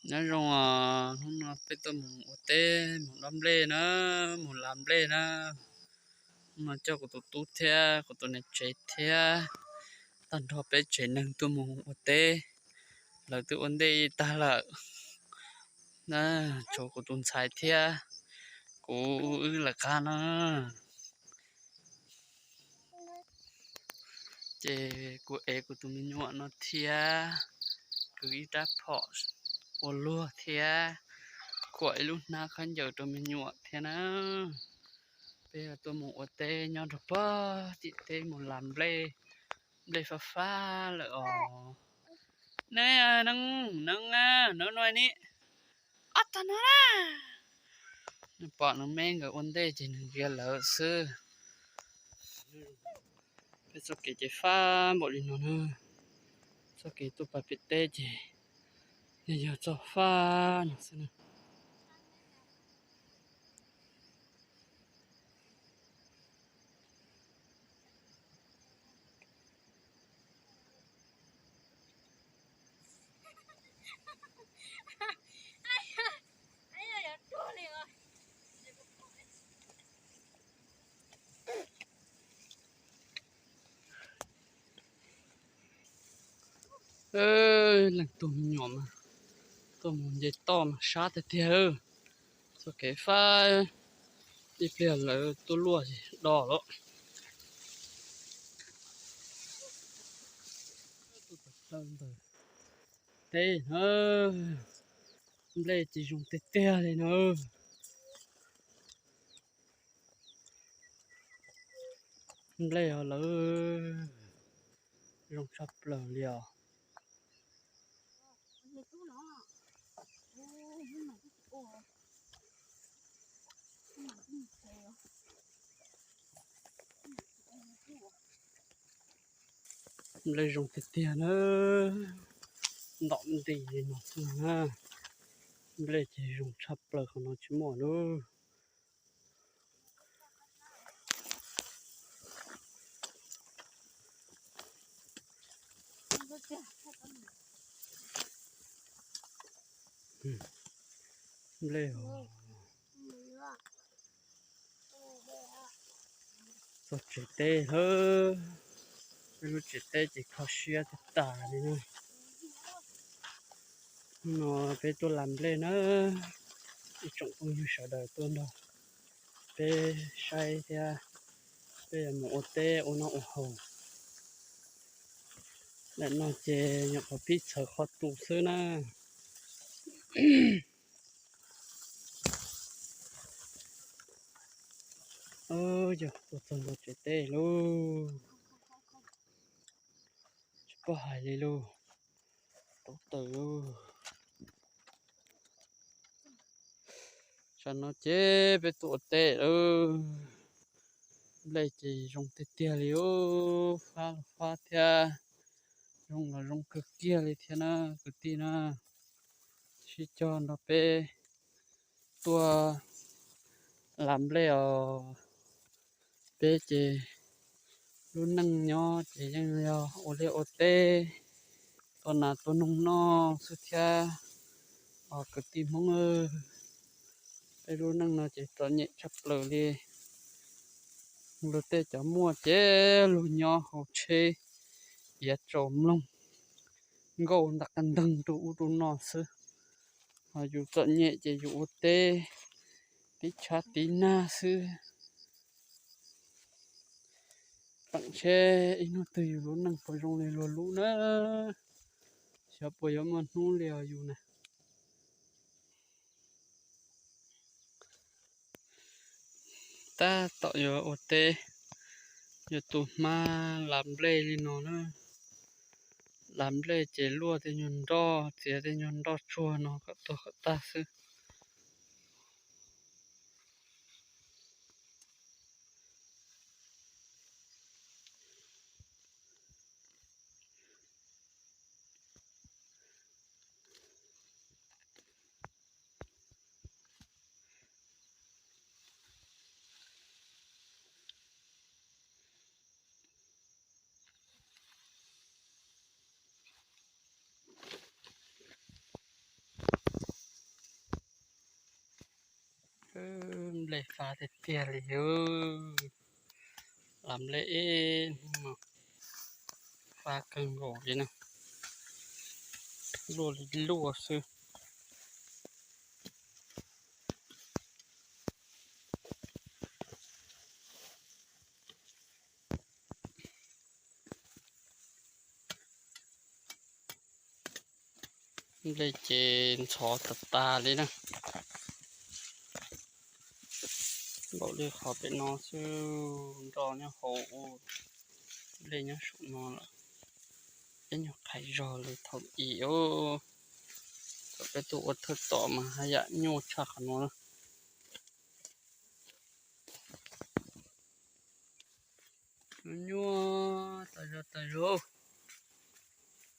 Nyob zoo, hnub no peb tuaj mus ua teb mus dob nplej na, mus lav nplej na. Hnub no coj kuv tus tub thiab kuv tus niam tsev thiab tag nrho peb tsev neeg tuaj mus ua teb. Lawv twb ua ntej tag lawm na, tshuav kuv tus ntxhais thiab kuv wb lawm qab na. Ces kuv ev kuv tus me nyuam no thiab kwv ib rab phom ua luag thiab khuam ib lub hnab khaub ncaws rau me nyuam thiab na. Peb tuaj mus ua teb nyob rau pog tim teb mus lav nplej, nplej fab fab lawm os. Neb, neeb, neeb, neeb no ni, ob tog no na. Nws pom nws me nkawd ua ntej ces nws nrhiav lawv xwb. Peb txoj kev ces fab npaum li no na. Txoj kev tuaj pem teb ces yog, yog txoj fab no xwb na. Leej tuaj me nyuam mas tuaj mus nce toj mas sab tiag tiag. Txoj kev fab, ib pliag lawv tuaj luaj es do lawm. Teb na, nplej ces zoo tiag tiag li na. Nplej os lawv, zoo tshaj plaws li os. Nplej zoo tiag tiag na, ntom nti li no xwb na. Nplej ces zoo tshaj plaws qhov no tsis muaj lub. Nplej os. Txog tsev teb lawm, peb lub tsev teb ces kho siab tag tas li na. Hnub no peb tuaj lav nplej na, ib tsoom phooj ywg sawv daws tuaj nrog peb saib thiab peb yuav mus ua teb ua noj ua haus. Ntawm no ces nyuam qhuav pib txhawv qhov tu xwb na. Yog tuaj txog ntua tsev teb lauj, tsis paub hais li lauj, tau tawm lauj. Tsam no ces peb tuaj ua teb lawm, nplej ces zoo tiag tiag li os, fab los fab thiab, zoo los zoo kawg kiag li thiab na kwv tij na. Sib cog nrog peb tuaj lav nplej os. Peb ces lub neej nyob ces yeej yog ua liaj ua teb, tua nas tua noog noj xwb thiab os kwv tij Hmoob. Peb lub neej no ces txom nyem tshaj plaws li. Luag tej cov muaj ces luag nyob hauv tsheb, iav tsaus mloog, nkauj ntam qab nteeg rau ub rau no xwb. Ho yus txom nyem ces yus ua teb tib tshab tib nag xwb. Peem seb ib hnub twg yus lub neej puas zoo li luag lub na, xyov puas yuav muaj hnub li os yus na. Tab tom yuav ua teb, yuav tu hmab lav nplej li no na. Lav nplej ces luaj tej nyuag nroj, txiav tej nyuag nroj tsuag no kom tuag kom tag xwb. Fab tiag tiag li. Las nplej ib hnub no fab kawg nkaus li na, luaj li luaj xwb. Nplej ces ntxhov tas tas li na. Npaum li qhov pem no xwb, nroj nyob hauv, nplej nyob saum no lawm. Peb nyuag qhais zog li thaum i os, thaum peb tuaj ua thawj tom mas haj yam nyuaj tshaj qhov no na. Nyuaj tas zog tas zog.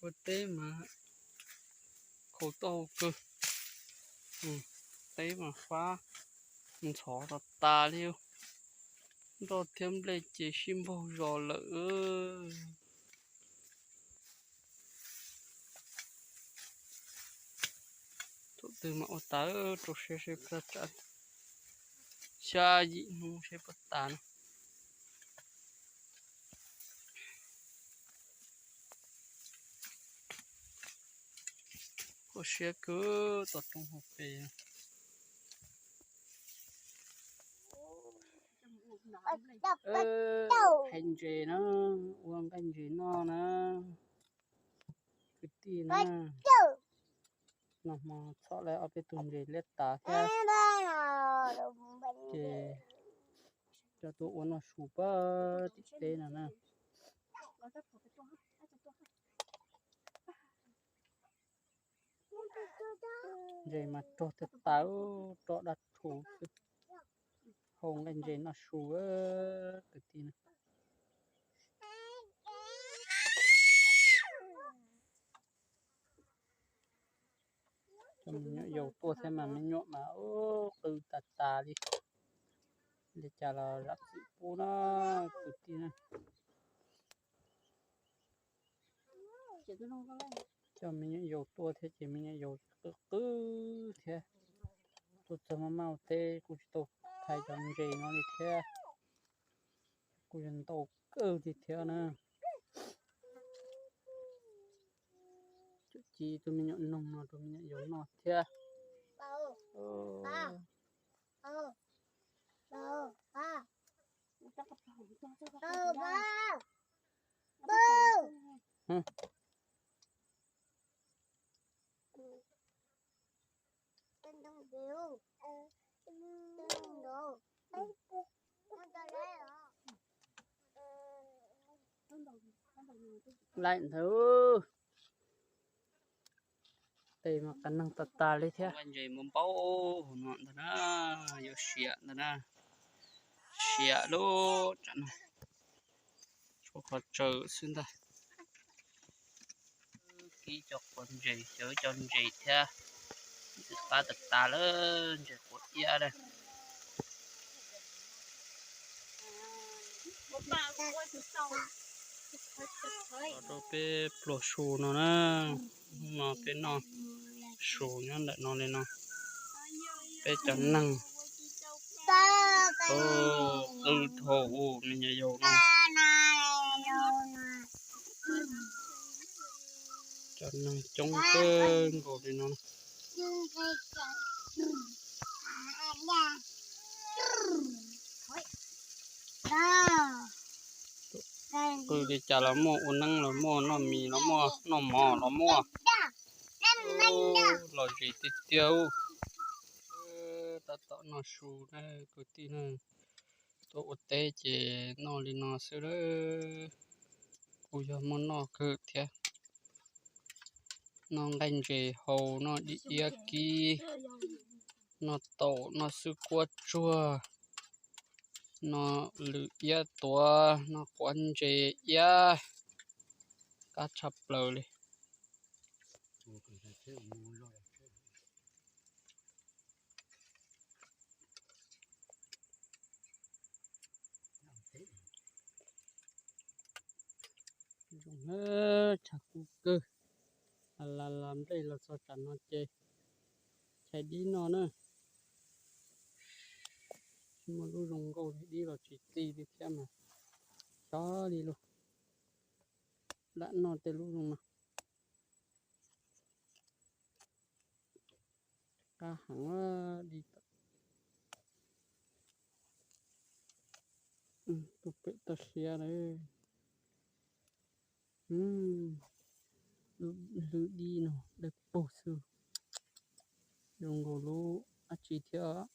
Ua teb mas khaus taub hau kawg. Teb mas fab ntxhov tas tas li. Nroj thiab nplej ces sib npaug zos lawm. Thaum twg mas ua tas rau seb seb puas tas, xya yim hnub seb puas tas na. Kho siab kawg, tom roob hauv pes. Hais ntses na, ua nqaij ntses noj na, kwv tij na. Noj hmo txhom lawm ob peb tug ntses liab tas thiab, ces coj tuaj ua noj su pem tim teb no na. Ntses mas rog tas tas, roj daj rhuv xwb, hau nqaij ntses noj su kwv tij na. Coj me nyuam yaus tuaj thiab mas me nyuam mas qw tas tas li. Li cas los zam txim pub na kwv tij na. Coj me nyuam yaus tuaj thiab ces me nyuam yaus qw qw thiab. Tuaj txog maj maj ua teb kuj tsis tau thaiv cov ntses no li thiab. Kuj yog ntau kawg li thiab na. Tsuas ci tus me nyuam noog no rau me nyuam yaus noj thiab. Laim ntawd, tes mas qas neeg tas tas li thiab. Nqaij ntses npau npau hauv no ntag na, yuav siav ntag na. Siav lub tsam no, tshuav qhov tsawm xwb ntag. Kib cov quav ntses, cov ntses thiab, ntses qab tas tas lawm, ntses quav iab na. Rau peb pluas su no na, hnub no peb noj su nyob ntawm no li no. Peb cov neeg qw dhau me nyuam yaus no. Cov neeg coob kawg nkaus li no. Qw li cas los muaj, ua neeb los muaj, noj mis los muaj, noj mov los muaj. Lom zem tiag tiag. Tab tom noj su na kwv tij na. Tuaj ua teb ces noj li no xwb lawm. Kuj yog muaj noj kawg thiab. Noj nqaij ntses hau, noj dib iab kib, noj taum, noj xwb kuab tsuag, noj lwm iab tuav, noj quav ntses iab, qab tshaj plaws li. Zoo na, tshav kub kawg. Las las nplej los txog tsam no ces chais dib noj na. Muaj lub zoo nkauj li dib los tsis txi li thiab mas xyov li lauj. Lam noj tej lub zoo no. Qab heev di. Tuaj pem toj siab lawm. Lub hlwb dib no dawb paug xwb. Zoo nkaus lub dab tsi thiab.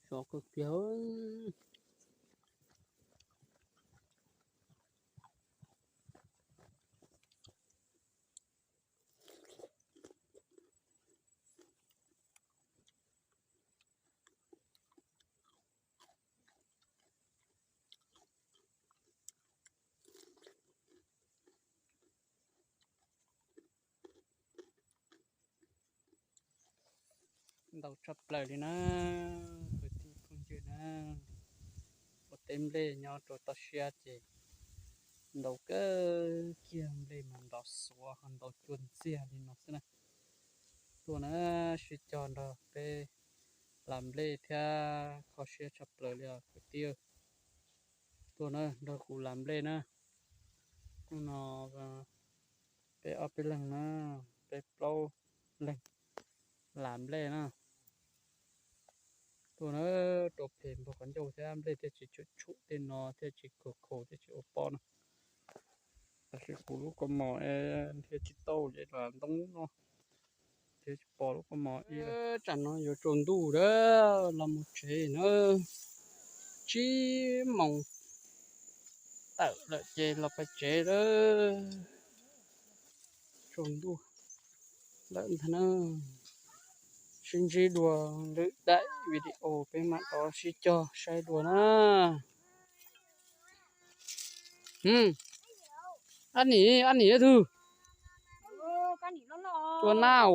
Sov kawg kiag. Ntau tshaj plaws li na, kwv tij phooj ywg na. Ua teb nplej nyob rau toj siab ces ntau kawg kiag, nplej mas nrov xuav ho ntau cuag ntxiag li no xwb na. Tuaj na, sib cog nrog peb las nplej thiab kho siab tshaj plaws li os kwv tij. Tuaj na, nrog kuv las nplej na. Hnub no peb ob peb leeg na, peb plaub leeg las nplej na. Tuaj na, rau phem npog qhov ncauj thiab nplej thiaj tsis tshum tshum tej no, thiaj tsis khaus khaus thiaj tsis ua pob no. Tab sis kuv lub kaus mom es nrhiav tsis tau ces lam ntoo no, nrhiav tsis pom lub kaus mom ib. Tsam no yuav tsaus ntuj lawm, los mus tsev na. Tsib moos tawm lawm ces los pais tsev lawm. Tsaus ntuj lawm ntag na. Sib ntsib dua lwm daim video peb mam rov sib cog saib dua na. Ab nim, ab nim tug. Tua nab.